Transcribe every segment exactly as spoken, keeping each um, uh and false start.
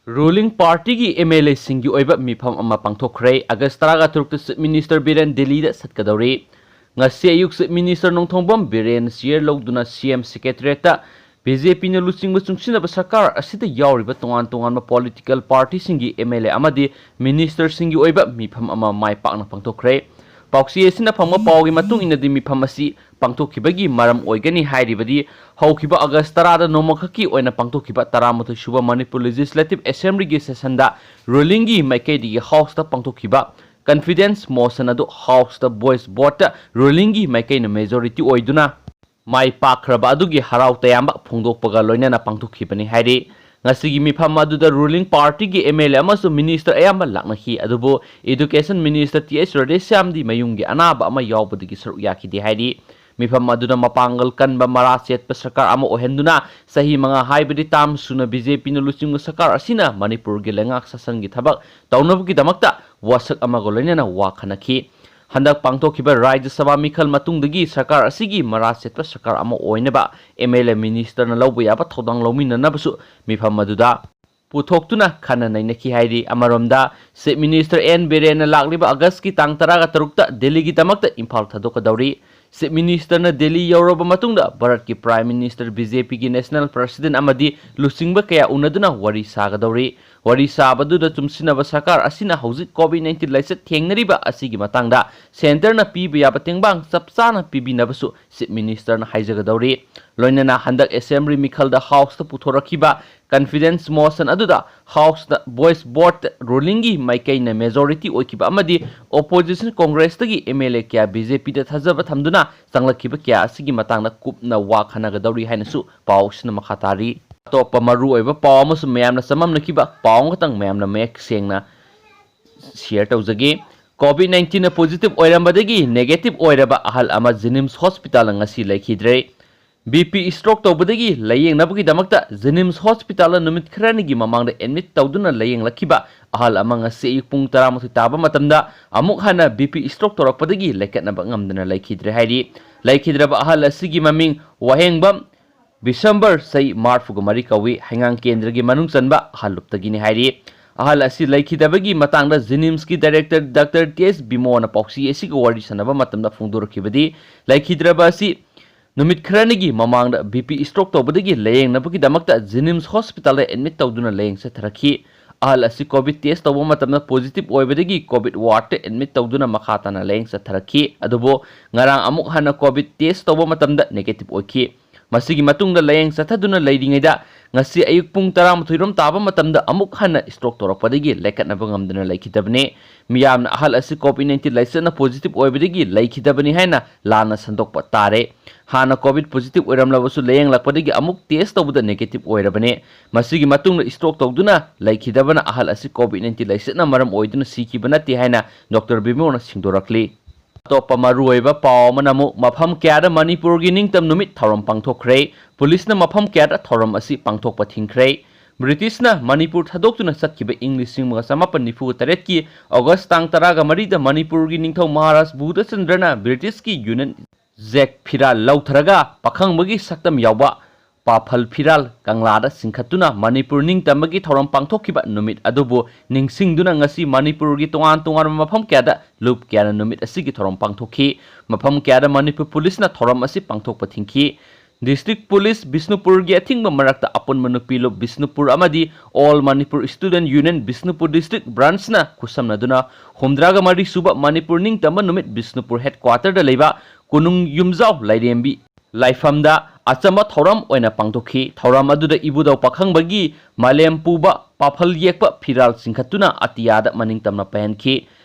Ruling ꯄꯥꯔꯇꯤꯒꯤ M L ꯑꯦꯁꯤꯡꯒꯤ ꯑꯣꯏꯕ ꯃꯤꯐꯝ ꯑꯃ ꯄꯥꯡꯊꯣꯛꯈ꯭ꯔꯦ꯫ ꯑꯥꯒꯁ ꯇꯔꯥꯒ ꯇꯔꯨꯛꯇ ꯆꯤꯐ ꯃꯤꯅꯤꯁꯇꯔ ꯕꯤꯔꯦꯟ ꯗꯤꯜꯂꯤꯗ ꯆꯠꯀꯗꯧꯔꯤ꯫ ꯉꯁꯤ ꯑꯌꯨꯛ ꯆꯤꯐ ꯃꯤꯅꯤꯁꯇꯔ ꯅꯣꯡꯊꯣꯡꯕꯝ ꯕꯤꯔꯦꯟ ꯆꯤꯌꯔ ꯂꯧꯗꯨꯅ ꯁꯤ ꯑꯦꯝ ꯁꯦꯀ꯭ꯔꯦꯇꯔꯤꯌꯦꯠꯇ ꯕꯤ ꯖꯦ ꯄꯤꯅ ꯂꯨꯆꯤꯡꯕ ꯆꯨꯡꯁꯤꯟꯅꯕ ꯁꯔꯀꯥꯔ ꯑꯁꯤꯗ ꯌꯥꯎꯔꯤꯕ ꯇꯣꯉꯥꯟ ꯇꯣꯉꯥꯟꯕ ꯄꯣꯂꯤꯇꯤꯀꯦꯜ ꯄꯥꯔꯇꯤꯁꯤꯡꯒꯤ ꯑꯦꯝ ꯑꯦꯜ ꯑꯦ ꯑꯃꯗꯤ ꯃꯤꯅꯤꯁꯇꯔꯁꯤꯡꯒꯤ ꯑꯣꯏꯕ ꯃꯤꯐꯝ ꯑꯃ ꯃꯥꯏ ꯄꯥꯛꯅ ꯄꯥꯡꯊꯣꯛꯈ꯭ꯔꯦ꯫ ꯄꯥꯎꯆꯦ ꯑꯁꯤꯅ ꯐꯪꯕ ꯄꯥꯎꯒꯤ ꯃꯇꯨꯡ ꯏꯟꯅꯗꯤ ꯃꯤꯐꯝ ꯑꯁꯤ ꯄꯥꯡꯊꯣꯛꯈꯤꯕꯒꯤ ꯃꯔꯝ ꯑꯣꯏꯒꯅꯤ ꯍꯥꯏꯔꯤꯕꯗꯤ ꯍꯧꯈꯤꯕ ꯑꯥꯒꯁ ꯇꯔꯥꯗ ꯅꯣꯡꯃꯈꯛꯀꯤ ꯑꯣꯏꯅ ꯄꯥꯡꯊꯣꯛꯈꯤꯕ ꯇꯔꯥꯃꯥꯊꯣꯏ ꯁꯨꯕ ꯃꯅꯤꯄꯨꯔ ꯂꯦꯖꯤꯁꯂꯦꯇꯤꯚ ꯑꯦꯁꯦꯝꯕ꯭ꯂꯤꯒꯤ ꯁꯦꯁꯟꯗ ꯔꯨꯂꯤꯡꯒꯤ ꯃꯥꯏꯀꯩꯗꯒꯤ ꯍꯥꯎꯁꯇ ꯄꯥꯡꯊꯣꯛꯈꯤꯕ ꯀꯟꯐꯤꯗꯦꯟꯁ ꯃꯣꯁꯟ ꯑꯗꯨ ꯍꯥꯎꯁꯇ ꯚꯣꯏꯁ ꯚꯣꯠꯇ ꯔꯨꯂꯤꯡꯒꯤ ꯃꯥꯏꯀꯩꯅ ꯃꯦꯖꯣꯔꯤꯇꯤ ꯑꯣꯏꯗꯨꯅ ꯃꯥꯏ ꯄꯥꯛꯈ꯭ꯔꯕ ꯑꯗꯨꯒꯤ ꯍꯔꯥꯎ ꯇꯌꯥꯝꯕ ꯐꯣꯡꯗꯣꯛꯄꯒ ꯂꯣꯏꯅꯅ ꯄꯥꯡꯊꯣꯛꯈꯤꯕꯅꯤ ꯍꯥꯏꯔꯤ꯫ ꯉꯁꯤꯒꯤ ꯃꯤꯐꯝ ꯑꯗꯨꯗ ꯔꯨꯂꯤꯡ ꯄꯥꯔꯇꯤꯒꯤ ꯑꯦꯝ ꯑꯦꯜ ꯑꯦ ꯑꯃꯁꯨꯡ ꯃꯤꯅꯤꯁꯇꯔ ꯑꯌꯥꯝꯕ ꯂꯥꯛꯅꯈꯤ, ꯑꯗꯨꯕꯨ ꯏꯗꯨꯀꯦꯁꯟ ꯃꯤꯅꯤꯁꯇꯔ ꯇꯤ ꯑꯩꯆ ꯔꯥꯙꯦꯁ꯭ꯌꯥꯝꯗꯤ ꯃꯌꯨꯝꯒꯤ ꯑꯅꯥꯕ ꯑꯃ ꯌꯥꯎꯕꯗꯒꯤ ꯁꯔꯨꯛ ꯌꯥꯈꯤꯗꯦ ꯍꯥꯏꯔꯤ꯫ ꯃꯤꯐꯝ ꯑꯗꯨꯗ ꯃꯄꯥꯡꯒꯜ ꯀꯟꯕ ꯃꯔꯥ ꯆꯦꯠꯄ ꯁꯔꯀꯥꯔ ꯑꯃ ꯑꯣꯏꯍꯟꯗꯨꯅ ꯆꯍꯤ ꯃꯉꯥ ꯍꯥꯏꯕꯗꯤ ꯇꯥꯝ ꯁꯨꯅ ꯕꯤ ꯖꯦ ꯄꯤꯅ ꯂꯨꯆꯤꯡꯕ ꯁꯔꯀꯥꯔ ꯑꯁꯤꯅ ꯃꯅꯤꯄꯨꯔꯒꯤ ꯂꯩꯉꯥꯛ ꯁꯥꯁꯟꯒꯤ ꯊꯕꯛ ꯇꯧꯅꯕꯒꯤꯗꯃꯛꯇ ꯋꯥꯁꯛ ꯑꯃꯒ ꯂꯣꯏꯅꯅ ꯋꯥ ꯈꯟꯅꯈꯤ꯫ ꯍꯟꯗꯛ ꯄꯥꯡꯊꯣꯛꯈꯤꯕ ꯔꯥꯖ꯭ꯌ ꯁꯚꯥ ꯃꯤꯈꯜ ꯃꯇꯨꯡꯗꯒꯤ ꯁꯔꯀꯥꯔ ꯑꯁꯤꯒꯤ ꯃꯔꯥ ꯆꯦꯠꯄ ꯁꯔꯀꯥꯔ ꯑꯃ ꯑꯣꯏꯅꯕ ꯑꯦꯝ ꯑꯦꯜ ꯑꯦ ꯃꯤꯅꯤꯁꯇꯔꯅ ꯂꯧꯕ ꯌꯥꯕ ꯊꯧꯗꯥꯡ ꯂꯧꯃꯤꯟꯅꯅꯕꯁꯨ ꯃꯤꯐꯝ ꯑꯗꯨꯗ ꯄꯨꯊꯣꯛꯇꯨꯅ ꯈꯟꯅ ꯅꯩꯅꯈꯤ ꯍꯥꯏꯔꯤ꯫ ꯑꯃꯔꯣꯝꯗ, ꯆꯤꯐ ꯃꯤꯅꯤꯁꯇꯔ ꯑꯦꯟ ꯕꯤꯔꯦꯟꯅ ꯂꯥꯛꯂꯤꯕ ꯑꯥꯒꯁꯀꯤ ꯇꯥꯡ ꯇꯔꯥꯒ ꯇꯔꯨꯛꯇ ꯗꯦꯜꯂꯤꯒꯤꯗꯃꯛꯇ ꯏꯝꯐꯥꯜ ꯊꯥꯗꯣꯛꯀꯗꯧꯔꯤ꯫ ꯆꯤꯐ ꯃꯤꯅꯤꯁꯇꯔꯅ ꯗꯦꯜꯂꯤ ꯌꯧꯔꯕ ꯃꯇꯨꯡꯗ ꯚꯥꯔꯠꯀꯤ ꯄ꯭ꯔꯥꯏꯝ ꯃꯤꯅꯤꯁꯇꯔ, ꯕꯤ ꯖꯦ ꯄꯤꯒꯤ ꯅꯦꯁꯅꯦꯜ ꯄ꯭ꯔꯁꯤꯗꯦꯟꯠ ꯑꯃꯗꯤ ꯂꯨꯆꯤꯡꯕ ꯀꯌꯥ ꯎꯅꯗꯨꯅ ꯋꯥꯔꯤ ꯁꯥꯒꯗꯧꯔꯤ꯫ ꯋꯥꯔꯤ ꯁꯥꯕꯗꯨꯗ ꯆꯨꯡꯁꯤꯟꯅꯕ ꯁꯔꯀꯥꯔ ꯑꯁꯤꯅ ꯍꯧꯖꯤꯛ ꯀꯣꯚꯤꯗ ꯅꯥꯏꯟꯇꯤꯟ ꯂꯥꯏꯆꯠ ꯊꯦꯡꯅꯔꯤꯕ ꯑꯁꯤꯒꯤ ꯃꯇꯥꯡꯗ ꯁꯦꯟꯇꯔꯅ ꯄꯤꯕ ꯌꯥꯕ ꯇꯦꯡꯕꯥꯡ ꯆꯞ ꯆꯥꯅ ꯄꯤꯕꯤꯅꯕꯁꯨ ꯆꯤꯐ ꯃꯤꯅꯤꯁꯇꯔꯅ ꯍꯥꯏꯖꯒꯗꯧꯔꯤ꯫ ꯂꯣꯏꯅꯅ ꯍꯟꯗꯛ ꯑꯦꯁꯦꯝꯕ꯭ꯂꯤ ꯃꯤꯈꯜꯗ ꯍꯥꯎꯁꯇ ꯄꯨꯊꯣꯔꯛꯈꯤꯕ ꯀꯟꯐꯤꯗꯦꯟꯁ ꯃꯣꯁꯟ ꯑꯗꯨꯗ ꯍꯥꯎꯁꯇ ꯚꯣꯏꯁ ꯚꯣꯠꯇ ꯔꯨꯂꯤꯡꯒꯤ ꯃꯥꯏꯀꯩꯅ ꯃꯦꯖꯣꯔꯤꯇꯤ ꯑꯣꯏꯈꯤꯕ ꯑꯃꯗꯤ ꯑꯣꯄꯣꯖꯤꯁꯟ ꯀꯣꯡꯒ꯭ꯔꯦꯁꯇꯒꯤ ꯑꯦꯝ ꯑꯦꯜ ꯑꯦ ꯀꯌꯥ ꯕꯤ ꯖꯦ ꯄꯤꯗ ꯊꯥꯖꯕ ꯊꯝꯗꯨꯅ ꯆꯪꯂꯛꯈꯤꯕ ꯀꯌꯥ ꯑꯁꯤꯒꯤ ꯃꯇꯥꯡꯗ ꯀꯨꯞꯅ ꯋꯥ ꯈꯟꯅꯒꯗꯧꯔꯤ ꯍꯥꯏꯅꯁꯨ ꯄꯥꯎꯁꯤꯅ ꯃꯈꯥ ꯇꯥꯔꯤ꯫ ꯑꯇꯣꯞꯄ ꯃꯔꯨꯑꯣꯏꯕ ꯄꯥꯎ ꯑꯃꯁꯨ ꯃꯌꯥꯝꯅ ꯆꯃꯝꯅꯈꯤꯕ ꯄꯥꯎ ꯑꯃꯈꯛꯇꯪ ꯃꯌꯥꯝꯅ ꯃꯌꯦꯛ ꯁꯦꯡꯅ ꯁꯤꯌꯔ ꯇꯧꯖꯒꯦ꯫ ꯀꯣꯚꯤꯗ ꯅꯥꯏꯟꯇꯤꯟꯅ ꯄꯣꯖꯤꯇꯤꯚ ꯑꯣꯏꯔꯝꯕꯗꯒꯤ ꯅꯦꯒꯦꯇꯤꯚ ꯑꯣꯏꯔꯕ ꯑꯍꯜ ꯑꯃ ꯖꯦꯅꯤꯝꯁ ꯍꯣꯁꯄꯤꯇꯥꯜꯗ ꯉꯁꯤ ꯂꯩꯈꯤꯗ꯭ꯔꯦ꯫ ꯕꯤ ꯄꯤ ꯁ꯭ꯇ꯭ꯔꯣꯛ ꯇꯧꯕꯗꯒꯤ ꯂꯥꯌꯦꯡꯅꯕꯒꯤꯗꯃꯛꯇ ꯖꯦꯅꯤꯝꯁ ꯍꯣꯁꯄꯤꯇꯥꯜꯗ ꯅꯨꯃꯤꯠ ꯈꯔꯅꯤꯒꯤ ꯃꯃꯥꯡꯗ ꯑꯦꯗꯃꯤꯠ ꯇꯧꯗꯨꯅ ꯂꯥꯌꯦꯡꯂꯛꯈꯤꯕ ꯑꯍꯜ ꯑꯃ ꯉꯁꯤ ꯑꯌꯨꯛ ꯄꯨꯡ ꯇꯔꯥꯃꯥꯊꯣꯏ ꯇꯥꯕ ꯃꯇꯝꯗ ꯑꯃꯨꯛ ꯍꯟꯅ ꯕꯤ ꯄꯤ ꯁ꯭ꯇ꯭ꯔꯣꯛ ꯇꯧꯔꯛꯄꯗꯒꯤ ꯂꯩꯈꯠꯅꯕ ꯉꯝꯗꯅ ꯂꯩꯈꯤꯗ꯭ꯔꯦ ꯍꯥꯏꯔꯤ꯫ ꯂꯩꯈꯤꯗ꯭ꯔꯕ ꯑꯍꯜ ꯑꯁꯤꯒꯤ ꯃꯃꯤꯡ ꯋꯥꯍꯦꯡꯕꯝ ꯕꯤꯁꯝꯕꯔ, ꯆꯍꯤ ꯃꯔꯤꯐꯨꯒ ꯃꯔꯤ ꯀꯧꯏ, ꯍꯩꯉꯥꯡ ꯀꯦꯟꯗ꯭ꯔꯒꯤ ꯃꯅꯨꯡ ꯆꯟꯕ ꯑꯍꯜ ꯂꯨꯞꯇꯒꯤꯅꯤ ꯍꯥꯏꯔꯤ꯫ ꯑꯍꯜ ꯑꯁꯤ ꯂꯩꯈꯤꯗꯕꯒꯤ ꯃꯇꯥꯡꯗ JNIMSꯀꯤ director Doctor T S ꯕꯤꯃꯣꯅ ꯄꯥꯎꯆꯦ ꯑꯁꯤꯒ ꯋꯥꯔꯤ ꯁꯥꯟꯅꯕ ꯃꯇꯝꯗ ꯐꯣꯡꯗꯣꯔꯛꯈꯤꯕꯗꯤ, ꯂꯩꯈꯤꯗ꯭ꯔꯕ ꯑꯁꯤ ꯅꯨꯃꯤꯠ ꯈꯔꯅꯤꯒꯤ ꯃꯃꯥꯡꯗ BP stroke ꯇꯧꯕꯗꯒꯤ ꯂꯥꯌꯦꯡꯅꯕꯒꯤꯗꯃꯛꯇ JNIMS hospitalꯗ admit ꯇꯧꯗꯨꯅ ꯂꯥꯌꯦꯡ ꯆꯠꯊꯔꯛꯈꯤ꯫ ꯑꯍꯜ ꯑꯁꯤ COVID test ꯇꯧꯕ ꯃꯇꯝꯗ positive ꯑꯣꯏꯕꯗꯒꯤ COVID wardꯇ admit ꯇꯧꯗꯨꯅ ꯃꯈꯥ ꯇꯥꯅ ꯂꯥꯌꯦꯡ ꯆꯠꯊꯔꯛꯈꯤ꯫ ꯑꯗꯨꯕꯨ ꯉꯔꯥꯡ ꯑꯃꯨꯛ ꯍꯟꯅ COVID test ꯇꯧꯕ ꯃꯇꯝꯗ negative ꯑꯣꯏꯈꯤ꯫ ꯃꯁꯤꯒꯤ ꯃꯇꯨꯡꯗ ꯂꯥꯌꯦꯡ ꯆꯠꯊꯗꯨꯅ ꯂꯩꯔꯤꯉꯩꯗ ꯉꯁꯤ ꯑꯌꯨꯛ ꯄꯨꯡ ꯇꯔꯥꯃꯥꯊꯣꯏ ꯔꯣꯝ ꯇꯥꯕ ꯃꯇꯝꯗ ꯑꯃꯨꯛ ꯍꯟꯅ stroke ꯇꯧꯔꯛꯄꯗꯒꯤ ꯂꯥꯏꯀꯠꯅꯕ ꯉꯝꯗꯅ ꯂꯩꯈꯤꯗꯕꯅꯤ꯫ ꯃꯤꯌꯥꯝꯅ ꯑꯍꯜ ꯑꯁꯤ COVID nineteen ꯂꯥꯏꯆꯠꯅ positive ꯑꯣꯏꯕꯗꯒꯤ ꯂꯩꯈꯤꯗꯕꯅꯤ ꯍꯥꯏꯅ ꯂꯥꯟꯅ ꯁꯟꯗꯣꯛꯄ ꯇꯥꯔꯦ꯫ ꯍꯥꯟꯅ COVID positive ꯑꯣꯏꯔꯝꯂꯕꯁꯨ ꯂꯥꯌꯦꯡꯂꯛꯄꯗꯒꯤ ꯑꯃꯨꯛ test ꯇꯧꯕꯗ negative ꯑꯣꯏꯔꯕꯅꯤ꯫ ꯃꯁꯤꯒꯤ ꯃꯇꯨꯡꯗ stroke ꯇꯧꯗꯨꯅ ꯂꯩꯈꯤꯗꯕꯅ ꯑꯍꯜ ꯑꯁꯤ COVID nineteen ꯂꯥꯏꯆꯠꯅ ꯃꯔꯝ ꯑꯣꯏꯗꯨꯅ ꯁꯤꯈꯤꯕ ꯅꯠꯇꯦ ꯍꯥꯏꯅ Doctor ꯕꯤꯃꯣꯅ ꯁꯤꯡꯗꯣꯔꯛꯂꯤ꯫ ꯑꯇꯣꯞꯄ ꯃꯔꯨꯑꯣꯏꯕ ꯄꯥꯎ ꯑꯃꯅ ꯑꯃꯨꯛ ꯃꯐꯝ ꯀꯌꯥꯗ ꯃꯅꯤꯄꯨꯔꯒꯤ ꯅꯤꯡꯇꯝ ꯅꯨꯃꯤꯠ ꯊꯧꯔꯝ ꯄꯥꯡꯊꯣꯛꯈ꯭ꯔꯦ꯫ ꯄꯨꯂꯤꯁꯅ ꯃꯐꯝ ꯀꯌꯥꯗ ꯊꯧꯔꯝ ꯑꯁꯤ ꯄꯥꯡꯊꯣꯛꯄ ꯊꯤꯡꯈ꯭ꯔꯦ꯫ ꯕ꯭ꯔꯤꯇꯤꯁꯅ ꯃꯅꯤꯄꯨꯔ ꯊꯥꯗꯣꯛꯇꯨꯅ ꯆꯠꯈꯤꯕ ꯏꯪ ꯂꯤꯁꯤꯡ ꯑꯃꯒ ꯆꯃꯥꯄꯟ ꯅꯤꯐꯨ ꯇꯔꯦꯠꯀꯤ ꯑꯣꯒꯁ ꯇꯥꯡ ꯇꯔꯥꯒ ꯃꯔꯤꯗ ꯃꯅꯤꯄꯨꯔꯒꯤ ꯅꯤꯡꯊꯧ ꯃꯍꯥꯔꯥꯖ ꯕꯨꯙꯆꯟꯗ꯭ꯔꯅ ꯕ꯭ꯔꯤꯇꯤꯁꯀꯤ ꯌꯨꯅꯤꯌꯟ ꯖꯦꯛ ꯐꯤꯔꯥꯜ ꯂꯧꯊꯔꯒ ꯄꯥꯈꯪꯕꯒꯤ ꯁꯛꯇꯝ ꯌꯥꯎꯕ ꯄꯥꯐꯜ ꯐꯤꯔꯥꯜ ꯀꯪꯂꯥꯗ ꯆꯤꯡꯈꯠꯇꯨꯅ ꯃꯅꯤꯄꯨꯔ ꯅꯤꯡꯇꯝꯕꯒꯤ ꯊꯧꯔꯝ ꯄꯥꯡꯊꯣꯛꯈꯤꯕ ꯅꯨꯃꯤꯠ ꯑꯗꯨꯕꯨ ꯅꯤꯡꯁꯤꯡꯗꯨꯅ ꯉꯁꯤ ꯃꯅꯤꯄꯨꯔꯒꯤ ꯇꯣꯉꯥꯟ ꯇꯣꯉꯥꯟꯕ ꯃꯐꯝ ꯀꯌꯥꯗ ꯂꯨꯞ ꯀꯌꯥꯅ ꯅꯨꯃꯤꯠ ꯑꯁꯤꯒꯤ ꯊꯧꯔꯝ ꯄꯥꯡꯊꯣꯛꯈꯤ꯫ ꯃꯐꯝ ꯀꯌꯥꯗ ꯃꯅꯤꯄꯨꯔ ꯄꯨꯂꯤꯁꯅ ꯊꯧꯔꯝ ꯑꯁꯤ ꯄꯥꯡꯊꯣꯛꯄ ꯊꯤꯡꯈꯤ꯫ District Police ꯕꯤꯁꯅꯨꯄꯨꯔꯒꯤ ꯑꯊꯤꯡꯕ ꯃꯔꯛꯇ ꯑꯄꯨꯟꯕ ꯅꯨꯄꯤ ꯂꯨꯞ ꯕꯤꯁꯅꯨꯄꯨꯔ ꯑꯃꯗꯤ All Manipur Student Union Bishnupur District Branchꯅ ꯈꯨꯠꯁꯝꯅꯗꯨꯅ ꯍꯨꯝꯗ꯭ꯔꯥꯒ ꯃꯔꯤ ꯁꯨꯕ ꯃꯅꯤꯄꯨꯔ ꯅꯤꯡꯇꯝꯕ ꯅꯨꯃꯤꯠ ꯕꯤꯁꯅꯨꯄꯨꯔ headquarterꯗ ꯂꯩꯕ ꯀꯣꯅꯨꯡ ꯌꯨꯝꯖꯥꯎ ꯂꯥꯏꯔꯦꯝꯕꯤ ꯂꯥꯏꯐꯝꯗ ꯑꯆꯝꯕ ꯊꯧꯔꯝ ꯑꯣꯏꯅ ꯄꯥꯡꯊꯣꯛꯈꯤ꯫ ꯊꯧꯔꯝ ꯑꯗꯨꯗ ꯏꯕꯨꯙꯧ ꯄꯥꯈꯪꯕꯒꯤ ꯃꯥꯂꯦꯝ ꯄꯨꯕ ꯄꯥꯐꯜ ꯌꯦꯛꯄ ꯐꯤꯔꯥꯜ ꯆꯤꯡꯈꯠꯇꯨꯅ ꯑꯇꯤꯌꯥꯗ ꯃꯅꯤꯡ ꯇꯝꯅ ꯄꯥꯏꯍꯟꯈꯤ꯫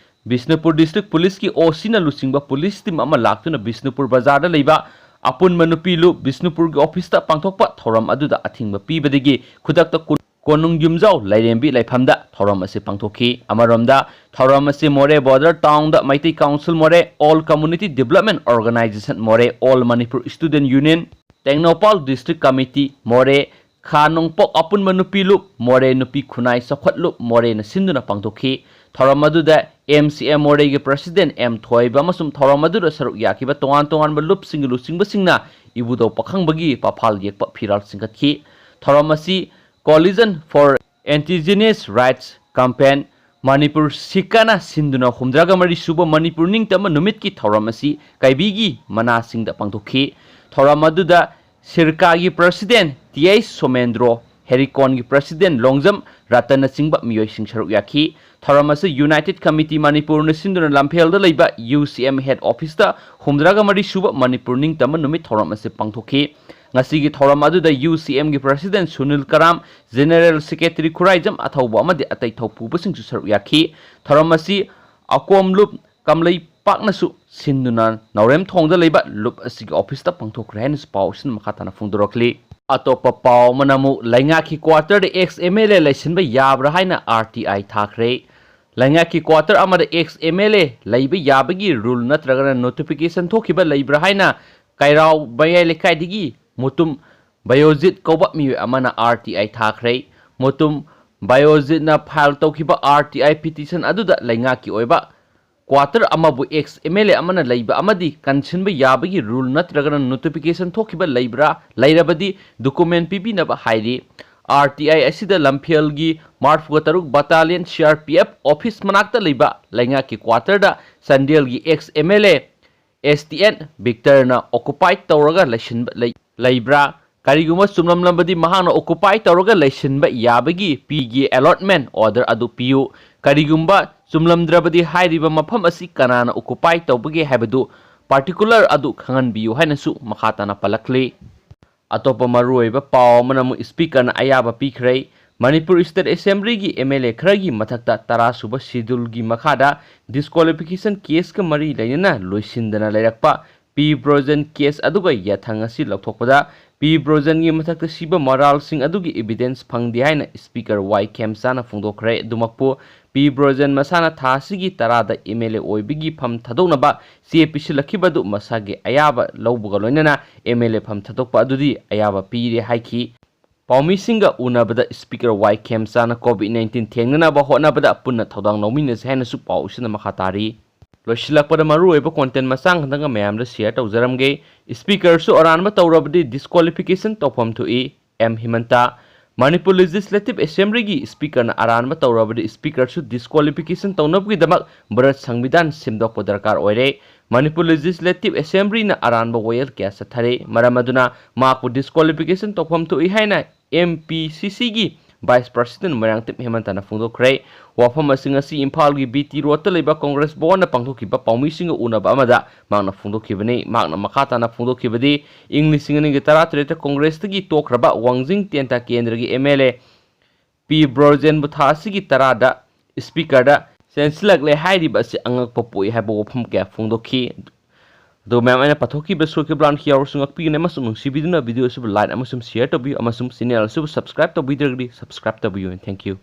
ꯕꯤꯁꯅꯨꯄꯨꯔ District Policeꯀꯤ OCꯅ ꯂꯨꯆꯤꯡꯕ ꯄꯨꯂꯤꯁ ꯇꯤꯝ ꯑꯃ ꯂꯥꯛꯇꯨꯅ ꯕꯤꯁꯅꯨꯄꯨꯔ ꯕꯖꯥꯔꯗ ꯂꯩꯕ ꯑꯄꯨꯟꯕ ꯅꯨꯄꯤ ꯂꯨꯞ ꯕꯤꯁꯅꯨꯄꯨꯔꯒꯤ ꯑꯣꯐꯤꯁꯇ ꯄꯥꯡꯊꯣꯛꯄ ꯊꯧꯔꯝ ꯑꯗꯨꯗ ꯑꯊꯤꯡꯕ ꯄꯤꯕꯗꯒꯤ ꯈꯨꯗꯛꯇ ꯀꯣ-, ꯀꯣꯅꯨꯡ ꯌꯨꯝꯖꯥꯎ ꯂꯥꯏꯔꯦꯝꯕꯤ ꯂꯥꯏꯐꯝꯗ ꯊꯧꯔꯝ ꯑꯁꯤ ꯄꯥꯡꯊꯣꯛꯈꯤ꯫ ꯑꯃꯔꯣꯝꯗ ꯊꯧꯔꯝ ꯑꯁꯤ ꯃꯣꯔꯦ ꯕꯣꯔꯗꯔ ꯇꯥꯎꯟꯗ ꯃꯩꯇꯩ ꯀꯥꯎꯟꯁꯤꯜ ꯃꯣꯔꯦ, All Community Development Organization ꯃꯣꯔꯦ, All Manipur Student Union, Tengnoupal District Committee ꯃꯣꯔꯦ, ꯈꯥ ꯅꯣꯡꯄꯣꯛ ꯑꯄꯨꯟꯕ ꯅꯨꯄꯤ ꯂꯨꯞ, ꯃꯣꯔꯦ ꯅꯨꯄꯤ ꯈꯨꯟꯅꯥꯏ ꯆꯥꯎꯈꯠ ꯂꯨꯞ ꯃꯣꯔꯦꯅ ꯁꯤꯟꯗꯨꯅ ꯄꯥꯡꯊꯣꯛꯈꯤ꯫ ꯊꯧꯔꯝ ꯑꯗꯨꯗ ꯑꯦꯝ ꯁꯤ ꯑꯦꯝ ꯃꯣꯔꯦꯒꯤ ꯄ꯭ꯔꯁꯤꯗꯦꯟ ꯑꯦꯝ ꯊꯣꯏꯕ ꯑꯃꯁꯨꯡ ꯊꯧꯔꯝ ꯑꯗꯨꯗ ꯁꯔꯨꯛ ꯌꯥꯈꯤꯕ ꯇꯣꯉꯥꯟ ꯇꯣꯉꯥꯟꯕ ꯂꯨꯞꯁꯤꯡꯒꯤ ꯂꯨꯆꯤꯡꯕꯁꯤꯡꯅ ꯏꯕꯨꯙꯧ ꯄꯥꯈꯪꯕꯒꯤ ꯄꯥꯐꯥꯜ ꯌꯦꯛꯄ ꯐꯤꯔꯥꯜ ꯆꯤꯡꯈꯠꯈꯤ꯫ ꯊꯧꯔꯝ ꯑꯁꯤ Coalition for Indigenous Rights Campaign, Manipur ꯁꯤꯀꯥꯅ ꯁꯤꯟꯗꯨꯅ ꯍꯨꯝꯗ꯭ꯔꯥꯒ ꯃꯔꯤ ꯁꯨꯕ ꯃꯅꯤꯄꯨꯔ ꯅꯤꯡꯇꯝꯕ ꯅꯨꯃꯤꯠꯀꯤ ꯊꯧꯔꯝ ꯑꯁꯤ ꯀꯩꯕꯤꯒꯤ ꯃꯅꯥꯁꯤꯡꯗ ꯄꯥꯡꯊꯣꯛꯈꯤ꯫ ꯊꯧꯔꯝ ꯑꯗꯨꯗ ꯁꯤꯔꯀꯥꯒꯤ president T H Somendro, ꯍꯦꯔꯤꯀꯣꯟꯒꯤ president Longjam ꯔꯇꯟꯅꯆꯤꯡꯕ ꯃꯤꯑꯣꯏꯁꯤꯡ ꯁꯔꯨꯛ ꯌꯥꯈꯤ꯫ ꯊꯧꯔꯝ ꯑꯁꯤ United Committee ꯃꯅꯤꯄꯨꯔꯅ ꯁꯤꯟꯗꯨꯅ ꯂꯝꯐꯦꯜꯗ ꯂꯩꯕ ꯌꯨ ꯁꯤ ꯑꯦꯝ ꯍꯦꯗ ꯑꯣꯐꯤꯁꯇ ꯍꯨꯝꯗ꯭ꯔꯥꯒ ꯃꯔꯤ ꯁꯨꯕ ꯃꯅꯤꯄꯨꯔ ꯅꯤꯡꯇꯝꯕ ꯅꯨꯃꯤꯠ ꯊꯧꯔꯝ ꯑꯁꯤ ꯄꯥꯡꯊꯣꯛꯈꯤ꯫ ꯉꯁꯤꯒꯤ ꯊꯧꯔꯝ ꯑꯗꯨꯗ ꯌꯨ ꯁꯤ ꯑꯦꯝꯒꯤ ꯄ꯭ꯔꯁꯤꯗꯦꯟ ꯁꯨꯅꯤꯜ ꯀꯔꯥꯝ, ꯖꯦꯅꯦꯔꯦꯜ ꯁꯦꯀ꯭ꯔꯦꯇꯔꯤ ꯈꯨꯔꯥꯏꯖꯝ ꯑꯊꯧꯕ ꯑꯃꯗꯤ ꯑꯇꯩ ꯊꯧꯄꯨꯕꯁꯤꯡꯁꯨ ꯁꯔꯨꯛ ꯌꯥꯈꯤ꯫ ꯊꯧꯔꯝ ꯑꯁꯤ ꯑꯀꯣꯝ ꯂꯨꯞ ꯀꯪꯂꯩꯄꯥꯛꯅꯁꯨ ꯁꯤꯟꯗꯨꯅ ꯅꯥꯎꯔꯦꯝꯊꯣꯡꯗ ꯂꯩꯕ ꯂꯨꯞ ꯑꯁꯤꯒꯤ ꯑꯣꯐꯤꯁꯇ ꯄꯥꯡꯊꯣꯛꯈ꯭ꯔꯦ ꯍꯥꯏꯅꯁꯨ ꯄꯥꯎ ꯑꯁꯤꯅ ꯃꯈꯥ ꯇꯥꯅ ꯐꯣꯡꯗꯣꯔꯛꯂꯤ꯫ ꯑꯇꯣꯞꯄ ꯄꯥꯎ ꯑꯃꯅ ꯑꯃꯨꯛ ꯂꯩꯉꯥꯛꯀꯤ ꯀ꯭ꯋꯥꯇꯔꯗ ꯑꯦꯛꯁ ꯑꯦꯝ ꯑꯦꯜ ꯑꯦ ꯂꯩꯁꯤꯟꯕ ꯌꯥꯕ꯭ꯔꯥ ꯍꯥꯏꯅ ꯑꯥꯔ ꯇꯤ ꯑꯥꯏ ꯊꯥꯈ꯭ꯔꯦ꯫ ꯂꯩꯉꯥꯛꯀꯤ ꯀ꯭ꯋꯥꯇꯔ ꯑꯃꯗ ꯑꯦꯛꯁ ꯑꯦꯝ ꯑꯦꯜ ꯑꯦ ꯂꯩꯕ ꯌꯥꯕꯒꯤ ꯔꯨꯜ ꯅꯠꯇ꯭ꯔꯒꯅ ꯅꯣꯇꯤꯐꯤꯀꯦꯁꯟ ꯊꯣꯛꯈꯤꯕ ꯂꯩꯕ꯭ꯔꯥ ꯍꯥꯏꯅ ꯀꯩꯔꯥꯎ ꯃꯌꯥꯏ ꯂꯩꯀꯥꯏꯗꯒꯤ ꯃꯨꯇꯨꯝ ꯕꯥꯌꯣꯖꯤꯠ ꯀꯧꯕ ꯃꯤꯑꯣꯏ ꯑꯃꯅ ꯑꯥꯔ ꯇꯤ ꯑꯥꯏ ꯊꯥꯈ꯭ꯔꯦ꯫ ꯃꯨꯇꯨꯝ ꯕꯥꯌꯣꯖꯤꯠꯅ ꯐꯥꯏꯜ ꯇꯧꯈꯤꯕ ꯑꯥꯔ ꯇꯤ ꯑꯥꯏ ꯄꯤꯇꯤꯁꯟ ꯑꯗꯨꯗ ꯂꯩꯉꯥꯛꯀꯤ ꯑꯣꯏꯕ ꯀ꯭ꯋꯥꯇꯔ ꯑꯃꯕꯨ ꯑꯦꯛꯁ ꯑꯦꯝ ꯑꯦꯜ ꯑꯦ ꯑꯃꯅ ꯂꯩꯕ ꯑꯃꯗꯤ ꯀꯟꯁꯤꯟꯕ ꯌꯥꯕꯒꯤ ꯔꯨꯜ ꯅꯠꯇ꯭ꯔꯒꯅ ꯅꯣꯇꯤꯐꯤꯀꯦꯁꯟ ꯊꯣꯛꯈꯤꯕ ꯂꯩꯕ꯭ꯔꯥ? ꯂꯩꯔꯕꯗꯤ ꯗꯣꯀꯨꯃꯦꯟ ꯄꯤꯕꯤꯅꯕ ꯍꯥꯏꯔꯤ꯫ ꯑꯥꯔ ꯇꯤ ꯑꯥꯏ ꯑꯁꯤꯗ ꯂꯝꯐꯦꯜꯒꯤ ꯃꯔꯐꯨꯒ ꯇꯔꯨꯛ ꯕꯇꯥꯂꯤꯌꯟ C R P F office ꯃꯅꯥꯛꯇ ꯂꯩꯕ ꯂꯩꯉꯥꯛꯀꯤ ꯀ꯭ꯋꯥꯇꯔꯗ ꯆꯥꯟꯗꯦꯜꯒꯤ ex M L A S T N ꯕꯤꯛꯇꯔꯅ ꯑꯣꯀꯨꯄꯥꯏ ꯇꯧꯔꯒ ꯂꯩꯁꯤꯟꯕ ꯂꯩ-, ꯂꯩꯕ꯭ꯔꯥ? ꯀꯔꯤꯒꯨꯝꯕ ꯆꯨꯝꯂꯝꯂꯕꯗꯤ ꯃꯍꯥꯛꯅ ꯑꯣꯀꯨꯄꯥꯏ ꯇꯧꯔꯒ ꯂꯩꯁꯤꯟꯕ ꯌꯥꯕꯒꯤ ꯄꯤꯒꯤ ꯑꯦꯂꯣꯠꯃꯦꯟ ꯑꯣꯔꯗꯔ ꯑꯗꯨ ꯄꯤꯌꯨ꯫ ꯀꯔꯤꯒꯨꯝꯕ ꯆꯨꯝꯂꯝꯗ꯭ꯔꯕꯗꯤ ꯍꯥꯏꯔꯤꯕ ꯃꯐꯝ ꯑꯁꯤ ꯀꯅꯥꯅ ꯑꯣꯀꯨꯄꯥꯏ ꯇꯧꯕꯒꯦ ꯍꯥꯏꯕꯗꯨ ꯄꯥꯔꯇꯤꯀꯨꯂꯔ ꯑꯗꯨ ꯈꯪꯍꯟꯕꯤꯌꯨ ꯍꯥꯏꯅꯁꯨ ꯃꯈꯥ ꯇꯥꯅ ꯄꯜꯂꯛꯂꯤ꯫ ꯑꯇꯣꯞꯄ ꯃꯔꯨꯑꯣꯏꯕ ꯄꯥꯎ ꯑꯃꯅ ꯑꯃꯨꯛ ꯁ꯭ꯄꯤꯀꯔꯅ ꯑꯌꯥꯕ ꯄꯤꯈ꯭ꯔꯦ꯫ ꯃꯅꯤꯄꯨꯔ ꯁ꯭ꯇꯦꯠ ꯑꯦꯁꯦꯝꯕ꯭ꯂꯤꯒꯤ ꯑꯦꯝ ꯑꯦꯜ ꯑꯦ ꯈꯔꯒꯤ ꯃꯊꯛꯇ ꯇꯔꯥ ꯁꯨꯕ ꯁꯦꯗꯨꯜꯒꯤ ꯃꯈꯥꯗ ꯗꯤꯁꯀ꯭ꯋꯥꯂꯤꯐꯤꯀꯦꯁꯟ ꯀꯦꯁꯀ ꯃꯔꯤ ꯂꯩꯅꯅ ꯂꯣꯏꯁꯤꯟꯗꯅ ꯂꯩꯔꯛꯄ ꯄꯤ ꯕ꯭ꯔꯣꯖꯦꯟ ꯀꯦꯁ ꯑꯗꯨꯒ ꯌꯥꯊꯪ ꯑꯁꯤ ꯂꯧꯊꯣꯛꯄꯗ ꯄꯤ ꯕ꯭ꯔꯣꯖꯦꯟꯒꯤ ꯃꯊꯛꯇ ꯁꯤꯕ ꯃꯔꯥꯜꯁꯤꯡ ꯑꯗꯨꯒꯤ ꯏꯕꯤꯗꯦꯟꯁ ꯐꯪꯗꯦ ꯍꯥꯏꯅ ꯁ꯭ꯄꯤꯀꯔ ꯋꯥꯏ ꯈꯦꯝꯆꯥꯅ ꯐꯣꯡꯗꯣꯛꯈ꯭ꯔꯦ꯫ ꯑꯗꯨꯃꯛꯄꯨ ꯄꯤ ꯕ꯭ꯔꯣꯖꯦꯟ ꯃꯁꯥꯅ ꯊꯥ ꯑꯁꯤꯒꯤ ꯇꯔꯥꯗ ꯑꯦꯝ ꯑꯦꯜ ꯑꯦ ꯑꯣꯏꯕꯒꯤ ꯐꯝ ꯊꯥꯗꯣꯛꯅꯕ ꯆꯦ ꯄꯤꯁꯤꯜꯂꯛꯈꯤꯕ ꯑꯗꯨ ꯃꯁꯥꯒꯤ ꯑꯌꯥꯕ ꯂꯧꯕꯒ ꯂꯣꯏꯅꯅ ꯑꯦꯝ ꯑꯦꯜ ꯑꯦ ꯐꯝ ꯊꯥꯗꯣꯛꯄ ꯑꯗꯨꯗꯤ ꯑꯌꯥꯕ ꯄꯤꯔꯦ ꯍꯥꯏꯈꯤ꯫ ꯄꯥꯎꯃꯤꯁꯤꯡꯒ ꯎꯅꯕꯗ Speaker ꯋꯥꯏ ꯈꯦꯝꯆꯥꯅ COVID nineteen ꯊꯦꯡꯅꯅꯕ ꯍꯣꯠꯅꯕꯗ ꯄꯨꯟꯅ ꯊꯧꯗꯥꯡ ꯂꯧꯃꯤꯟꯅꯁꯤ ꯍꯥꯏꯅꯁꯨ ꯄꯥꯎ ꯑꯁꯤꯅ ꯃꯈꯥ ꯇꯥꯔꯤ꯫ ꯂꯣꯏꯁꯤꯜꯂꯛꯄꯗ ꯃꯔꯨꯑꯣꯏꯕ content ꯃꯆꯥ ꯈꯛꯇꯪꯒ ꯃꯌꯥꯝꯗ share ꯇꯧꯖꯔꯝꯒꯦ꯫ Speakerꯁꯨ ꯑꯔꯥꯟꯕ ꯇꯧꯔꯕꯗꯤ disqualification ꯇꯧꯐꯝ ꯊꯣꯛꯏ꯫ ꯑꯦꯝ ꯍꯤꯃꯟꯇ꯫ ꯃꯅꯤꯄꯨꯔ Legislative Assemblyꯒꯤ Speakerꯅ ꯑꯔꯥꯟꯕ ꯇꯧꯔꯕꯗꯤ Speakerꯁꯨ disqualification ꯇꯧꯅꯕꯒꯤꯗꯃꯛ ꯚꯥꯔꯠ ꯁꯪꯕꯤꯙꯥꯟ ꯁꯦꯝꯗꯣꯛꯄ ꯗꯔꯀꯥꯔ ꯑꯣꯏꯔꯦ꯫ ꯃꯅꯤꯄꯨꯔ Legislative Assemblyꯅ ꯑꯔꯥꯟꯕ ꯋꯥꯌꯦꯜ ꯀꯌꯥ ꯆꯠꯊꯔꯦ꯫ ꯃꯔꯝ ꯑꯗꯨꯅ ꯃꯍꯥꯛꯄꯨ disqualification ꯇꯧꯐꯝ ꯊꯣꯛꯏ ꯍꯥꯏꯅ ꯑꯦꯝ ꯄꯤ ꯁꯤ ꯁꯤꯒꯤ Vice President ꯃꯣꯏꯔꯥꯡꯊꯦꯝ ꯍꯦꯃꯟꯇꯅ ꯐꯣꯡꯗꯣꯛꯈ꯭ꯔꯦ꯫ ꯋꯥꯐꯝ ꯑꯁꯤ ꯉꯁꯤ ꯏꯝꯐꯥꯜꯒꯤ ꯕꯤ ꯇꯤ ꯔꯣꯗꯇ ꯂꯩꯕ ꯀꯣꯡꯒ꯭ꯔꯦꯁ ꯚꯋꯟꯗ ꯄꯥꯡꯊꯣꯛꯈꯤꯕ ꯄꯥꯎꯃꯤꯁꯤꯡꯒ ꯎꯅꯕ ꯑꯃꯗ ꯃꯍꯥꯛꯅ ꯐꯣꯡꯗꯣꯛꯈꯤꯕꯅꯤ꯫ ꯃꯍꯥꯛꯅ ꯃꯈꯥ ꯇꯥꯅ ꯐꯣꯡꯗꯣꯛꯈꯤꯕꯗꯤ, ꯏꯪ ꯂꯤꯁꯤꯡ ꯑꯅꯤꯒ ꯇꯔꯥꯇꯔꯦꯠꯇ ꯀꯣꯡꯒ꯭ꯔꯦꯁꯇꯒꯤ ꯇꯣꯛꯈ꯭ꯔꯕ ꯋꯥꯡꯖꯤꯡ ꯇꯦꯟꯊꯥ ꯀꯦꯟꯗ꯭ꯔꯒꯤ ꯑꯦꯝ ꯑꯦꯜ ꯑꯦ ꯄꯤ ꯕ꯭ꯔꯣꯖꯦꯟꯕꯨ ꯊꯥ ꯑꯁꯤꯒꯤ ꯇꯔꯥꯗ Speakerꯗ ꯆꯦꯟꯁꯤꯜꯂꯛꯂꯦ ꯍꯥꯏꯔꯤꯕ ꯑꯁꯤ ꯑꯉꯛꯄ ꯄꯣꯛꯏ ꯍꯥꯏꯕ ꯋꯥꯐꯝ ꯀꯌꯥ ꯐꯣꯡꯗꯣꯛꯈꯤ꯫ ꯑꯗꯨꯒ ꯃꯌꯥꯝ ꯑꯩꯅ ꯄꯥꯊꯣꯛꯈꯤꯕ ꯁꯣꯏꯈꯤꯕ ꯂꯥꯟꯈꯤꯕ ꯌꯥꯎꯔꯁꯨ ꯉꯥꯛꯄꯤꯒꯅꯤ ꯑꯃꯁꯨꯡ ꯅꯨꯡꯁꯤꯕꯤꯗꯨꯅ video ꯑꯁꯤꯕꯨ like ꯑꯃꯁꯨꯡ share ꯇꯧꯕꯤꯌꯨ ꯑꯃꯁꯨꯡ channel ꯑꯁꯤꯕꯨ subscribe ꯇꯧꯕꯤꯗ꯭ꯔꯒꯗꯤ subscribe ꯇꯧꯕꯤꯌꯨ꯫ Thank you꯫